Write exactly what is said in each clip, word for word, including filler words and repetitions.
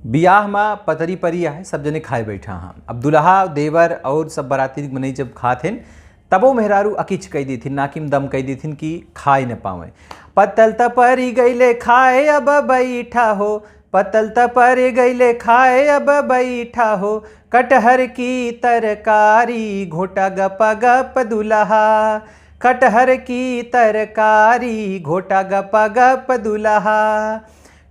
बियाह मा पतरी परी आहे, सब जने खाए बैठा हाँ। अब दुल्हा, देवर और सब बराती मनई जब खात हैं, तबो मेहरारू अकिच कइ देथिन, नाकिम दम कइ देथिन कि खाए न पावे। पत्तल त परि गइले खाए अब बैठा हो, पत्तल त परि गइले खाए अब बैठा हो, कटहर की तरकारी घोटा गप गप दुल्हा, कटहर की तरकारी घोटा गप गप दुल्हा।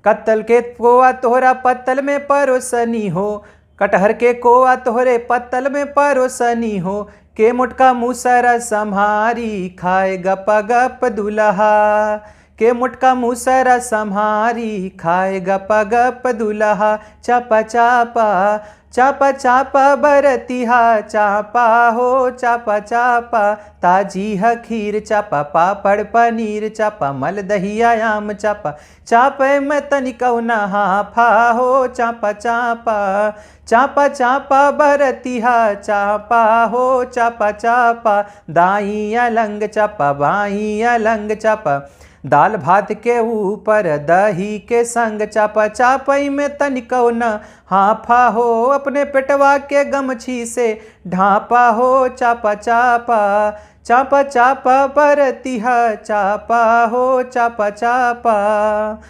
कत्तल के कोआ तोहरा पत्तल में परोसनी हो, कटहर के कोआ तोहरे पत्तल में परोसनी हो, के मोटका मुसरा सम्हारी खाए गप गप दुल्हा, के मोटका मुसरा सम्हारी खाए गप गप दुल्हा। चापा चापा, चापा चापा बरतिहा चापा हो, चापा चापा, ताजी ह खीर चापा, पापड़ पनीर चापा, मल दहिया आम चापा, चापे में तनिकौ ना हाफा हो, चापा चापा, चापा चापा बरतिहा चापा हो, चापा चापा, दाई अलंग चापा, बाई अलंग चापा, दाल भात के ऊपर दही के संग चापा, चापई में तनिकौ न हाफा हो, अपने पेटवा के गमछी से ढापा हो, चापा चापा, चापा चापा बरतिहा चापा हो, चापा चापा।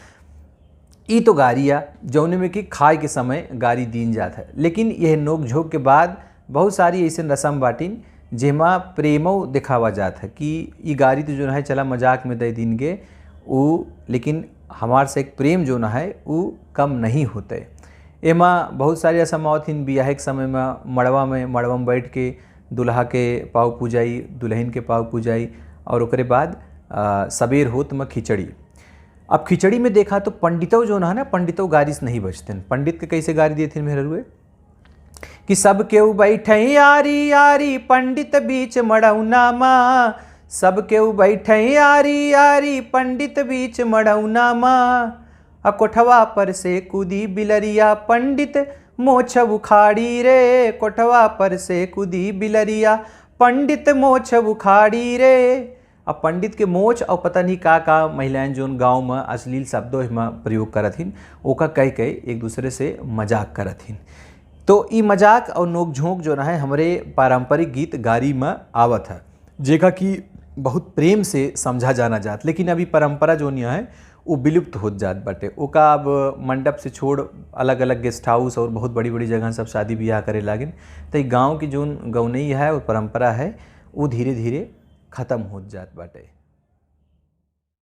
ई तो गारी आ, जौने में कि खाए के समय गारी दीन जात है, लेकिन यह नोक झोंक के बाद बहुत सारी ऐसन रसम बाटिन जेमा प्रेमो दिखावा जात है कि ई गारी तो जौन है चला मजाक में दे दीन गे ऊ, लेकिन हमार से एक प्रेम जौन है ऊ कम नहीं होते। एमा बहुत सारी रसम आवत हिन बियाहे के समय में मड़वा में, मड़वा में बैठ के दुल्हा के पाँव पूजाई, दुल्हन के पाँव पूजाई और ओकरे बाद, आ, सबेर होत में खिचड़ी। अब खिचड़ी में देखा तो पंडितो जौन है ना, पंडितो गारी से नहीं बचते हैं। पंडित के कैसे गारी देते हैं मेहरुए कि सब केहू बैठे आरी आरी पंडित बीच मड़ौना मा, सब केहू बैठे आरी आरी पंडित बीच मड़ौना मा। आ कोठवा पर से कूदी बिलरिया पंडित मोछ उखाड़ी रे, कोठवा पर से कूदी बिलरिया पंडित मोछ उखाड़ी रे। अब पंडित के मोछ और पता नहीं का का महिलाएं जौन गाँव में अश्लील शब्दों में प्रयोग करत हिन, ओका कह के एक दूसरे से मजाक करत हिन। तो ई मजाक और नोक झोंक जौन है हमरे पारंपरिक गीत गारी में आवत है, जेका कि बहुत प्रेम से समझा जाना जात, लेकिन अभी परंपरा जौन है वो विलुप्त होत जात बाटे। ओका अब मंडप से छोड़ अलग अलग गेस्ट हाउस और बहुत बड़ी बड़ी जगह सब शादी ब्याह करे लागिन। तो ई गाँव की जौन गौनई है और परंपरा है वो धीरे धीरे खत्म होत जात बाटे।